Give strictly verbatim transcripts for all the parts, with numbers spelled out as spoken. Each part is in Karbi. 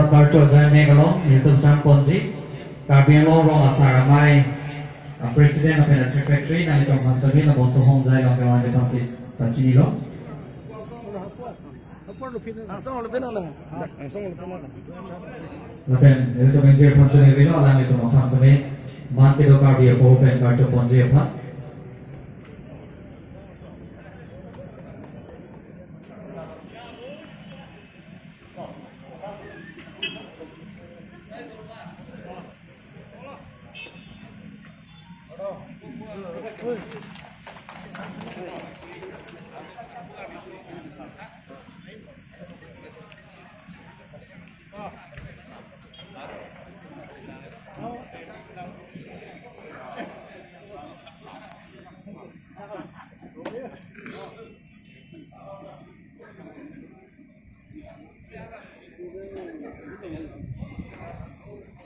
Karcho ajai mek along, ilitum chang ponji, Karbi Anglong Rong Asar Amei, uh, President lapen Secretary, nanglitum aphan sitame labangso ahongjai along kevang aphansi pachinilo. Langsung lupin na. Langsung lupin na. Lapen, ilitum ingjir aphan choningrilo, alanglitum aphan sitame, man kedo Karbi apo pen karcho ponji aphan.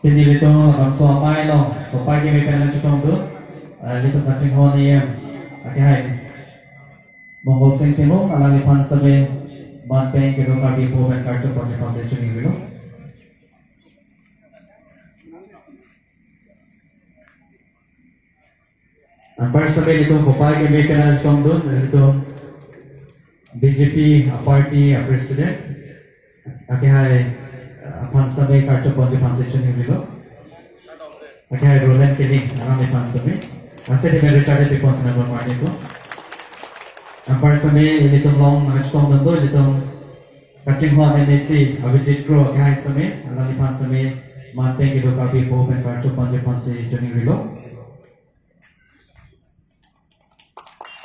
Pini ilitum labangso amei along, kopai keme pen nangchetongdun, eh, ilitum kachinghon E M, akehai Mongol Sing Timung, alangliphan sitame, man pen kedo Karbi apo pen karcho ponji aphansi choningrilo. Anpar sitame ilitum kopai keme pen nangchetongdun, ilitum B J P a-party a-president, akehai, eh, aphan sitame karcho ponji aphansi choningrilo. Akehai Roland Killing, alangliphan sitame. Ase di men Richard P. Ponsina Burma ni po. Anpar sitame ilitum along nangchetongdun do, ilitum kachinghon M A C Abhijit Kro, akehai sitame, alangliphan sitame, man pen kedo Karbi apo pen karcho ponji aphansi choningrilo.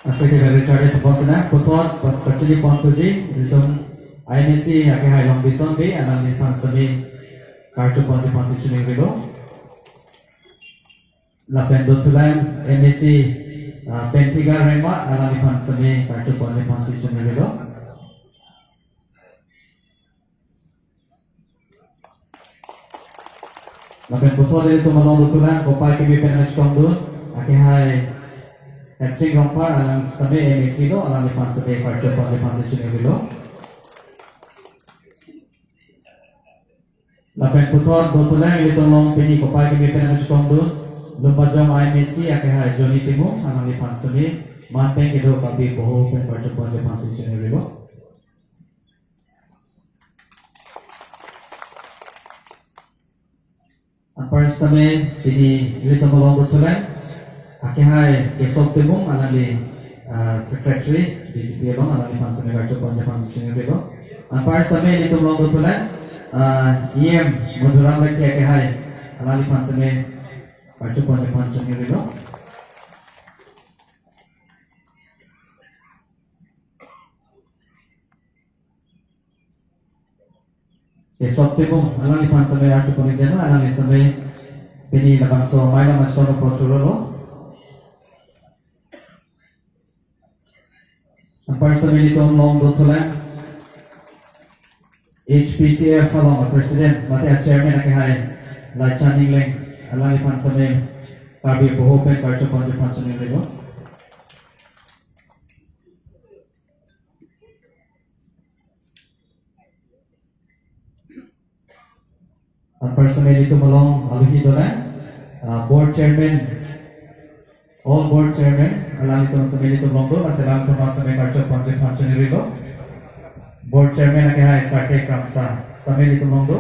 Ase ke beri chari tepon sena, puthot, pa-, pachini pon thuji, ilitum I M A C akehai Longbison Bey, alangliphan sitame karcho ponji aphansi choningrilo. Lapen dothulang M A C, ah, Penthegar Rengma, alangliphan sitame karcho ponji aphansi choningrilo. Lapen puthot ilitum along dothulang, kopai keme pen nangchetongdun, akehai Hetsing Rongphar, alang sitame M A C lo, alangliphan sitame karcho ponji aphansi choningrilo. Lapen puthot dothulang ilitum along pini kopai keme pen nangchetongdun, Lumbajong I M A C akehai Johnny Timung, alangliphan sitame, man pen kedo Karbi apo pen karcho ponji aphansi choningrilo. Anpar sitame pini ilitum along dothulang, akehai Kesop Timung, alangli, ah, Secretary B J P along, alangliphan sitame karcho ponji aphansi choningrilo. Anpar sitame ilitum along dothulang, ah, E M Madhuram Lekhi akehai, alangliphan sitame karcho ponji aphan choningrilo. Kesop Timung, alangliphan sitame arju pon-ik dema, alangli sitame pini labangso amei along nangchetong apot chorolo. Anpar sitame ilitum along dothulang H P C F along a-president, mate a-chairman akehai Laichan Engleng, alangliphan sitame Karbi apo pen karcho ponji aphan choningrilo. Anpar sitame ilitum along alohi dolang, ah, board chairman, all board chairman, alanglitum sitame ilitum along do, lasi alanglitum sitame karcho ponji aphan choningrilo. Board chairman akehai Sarte Kramsa, sitame ilitum along do.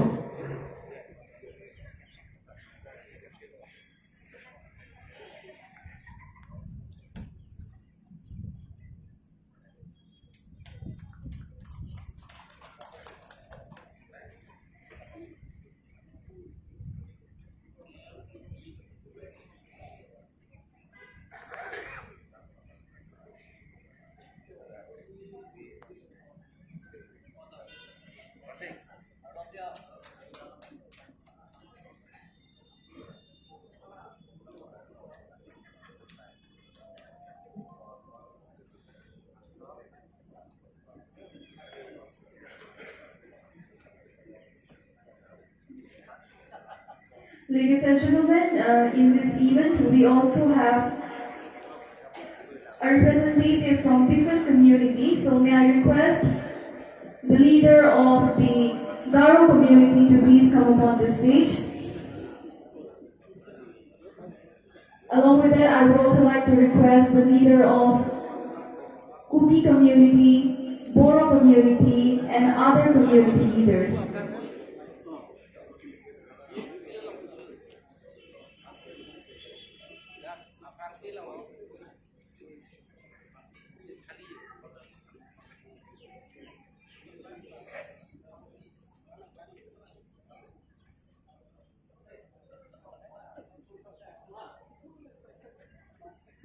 Ladies and gentlemen, uh, in this event, we also have a representative from different communities. So may I request the leader of the Garo community to please on the stage. Along with that, I would also like to request the leader of Kuki community, Boro community, and other community leaders.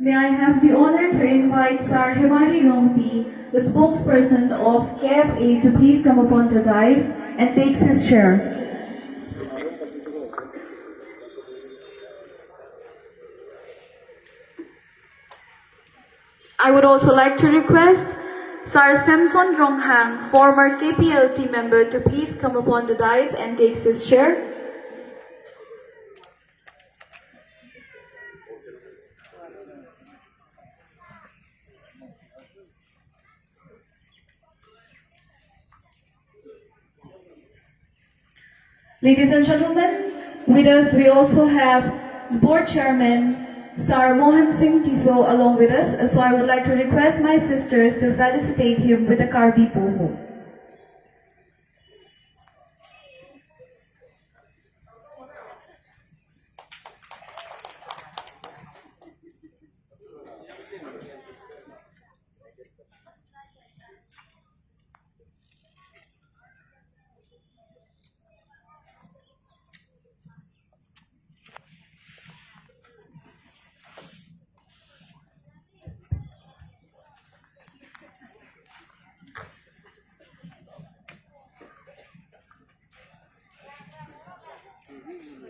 May I have the honor to invite Sir Hemari Rongpi, the spokesperson of K F A, to please come upon the dais and takes his chair. I would also like to request Sir Samson Ronghang, former K P L T member, to please come upon the dais and takes his chair. Ladies and gentlemen, with us we also have board chairman Sir Mohan Singh Tisso along with us. So I would like to request my sisters to felicitate him with a Karbi poho.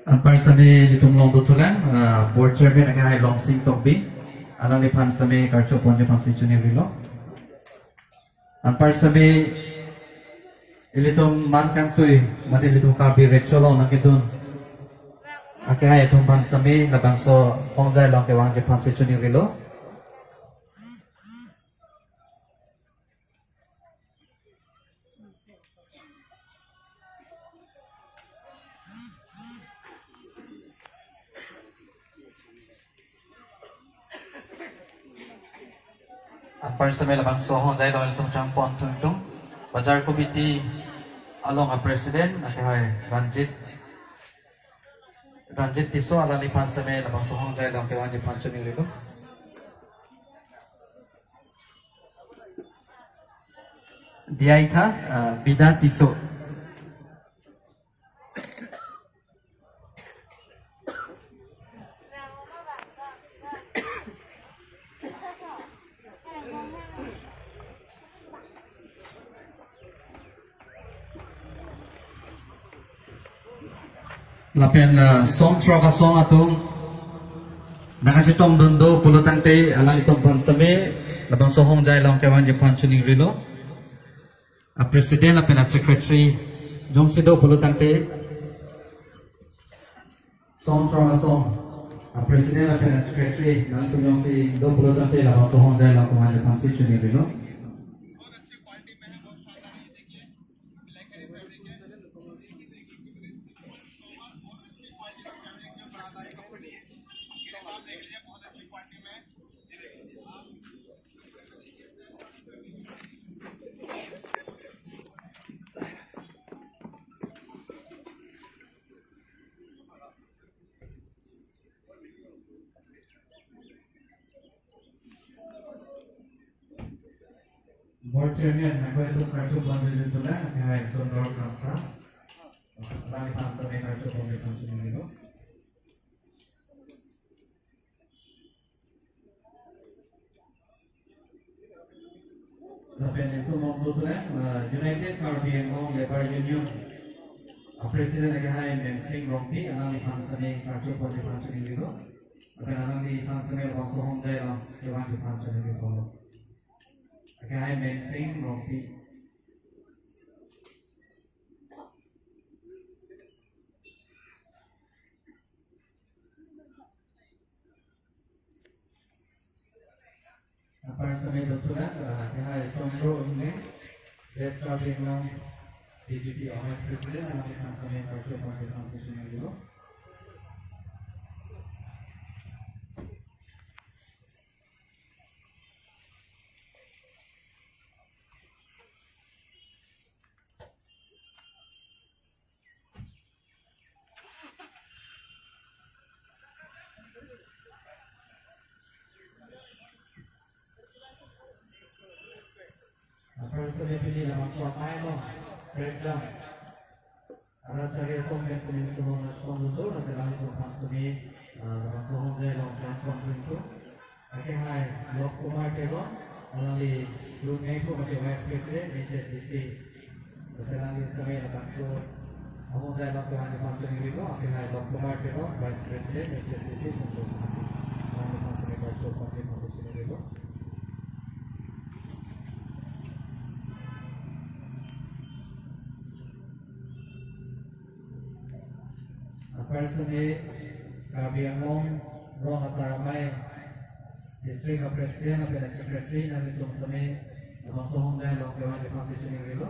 Anpar sitame ilitum along dothulang, ah, board chairman akehai Longsing Tokbi, alangliphan sitame karcho ponji aphansi choningrilo. Anpar sitame ilitum man kangtui, mate ilitum Karbi Recho along nangkedun akehai atum aphan sitame labangso hongjai along kevangji aphansi choningrilo. Anpar sitame labangso hongjai along ilitum chang pon thuntung. Bazar committee along a president akehai Ranjit, Ranjit Tisso, alangliphan sitame labangso hongjai along kevangji aphan choningrilo. Diyaitha, ah, Bida Tisso. Lapen, ah, song throk asong atum nangkachetongdun do pulotangte alanglitum aphan sitame labangso hongjai along kevangji aphan choningrilo. A president lapen a secretary jongsi do pulotangte, song throk asong a president lapen a secretary nangtum jongsi do pulotangte labangso hongjai along kevangji aphansi choningrilo. Board chairman, nangkoi atum karcho ponji dun tula, akehai Sundor Kramsa. Alangliphan sitame karcho ponji aphan choningrilo. Lapen ilitum along dothulang, ah, United Karbi Anglong Labour Union a president akehai Mensing Rongpi, alangliphan sitame karcho ponji aphan choningrilo. Lapen alangliphan sitame labangso hongjai along kevangji aphan choningrilo. Akehai Mensing Rongpi. Anpar sitame dothulang, ah, akehai Chongro Engleng, West Karbi Anglong T G P Vice President, alangli aphan sitame karcho aphan sitame dolo. Aphrang sitame pini labangso amei along prekjam arat chari asong pen sitame nelitum nangchepon dun do, lasi alanglitum aphan sitame, ah, labangso ahongjai along pran pon dun do. Akehai Lok Kumar Teron, alangli Road Mengphu mate Vice President, H S D C. Lasi alangli sitame labangso ahongjai along kevanji aphan choningrilo, akehai Lok Kumar Teron, Vice President, H S D C, Central Committee. Alangli aphan sitame karcho aphan sitame choningrilo. Aphrang sitame Karbi Anglong Rong Asar Amei District a-President lapen a-Secretary, nanglitum sitame labangso ahongjai along kevanji aphan si choningrilo.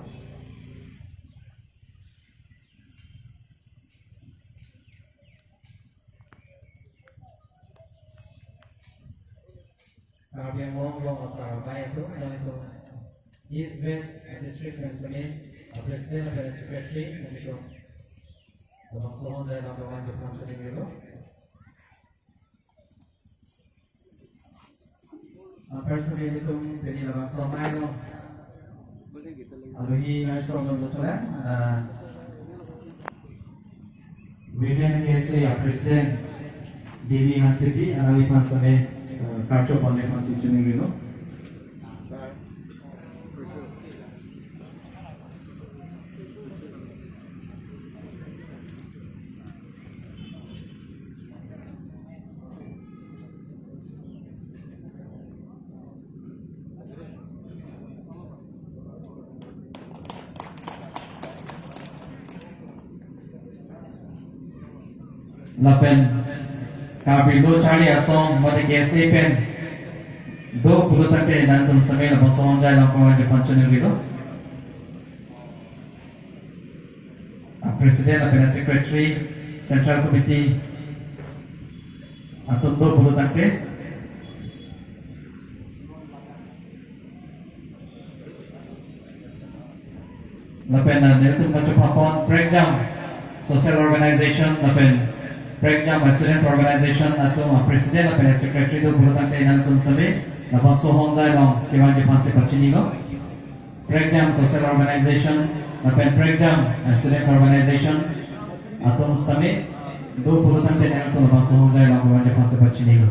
Karbi Anglong Rong Asar Amei atum, nanglitum East West District pen sitame a-President lapen a-Secretary, nanglitum labangso ahongjai along kevanji aphan choningrilo. Aphrang sitame nelitum pini labangso amei along alohi nangchepon dun do chule, ah, Women K S A a-President Devi Hansepi, alangli aphan sitame, ah, karcho ponji aphan si choningrilo. Lapen Karbi Lo Charli Asong mate K S A pen do pulo tangte nangtum sitame labangso ahongjai along kevanji aphan choningrilo. A-President lapen a-Secretary, Central Committee atum do pulo tangte. Lapen, ah, nelitum kachepapon prekjam social organization lapen prekjam students organization atum a-President lapen a-Secretary do pulo tangte nangtum sitame labangso ahongjai along kevanji aphan si pachinilo. Prekjam social organization lapen prekjam, eh, students organization atum sitame do pulo tangte nangtum labangso ahongjai along kevanji aphan si pachinilo.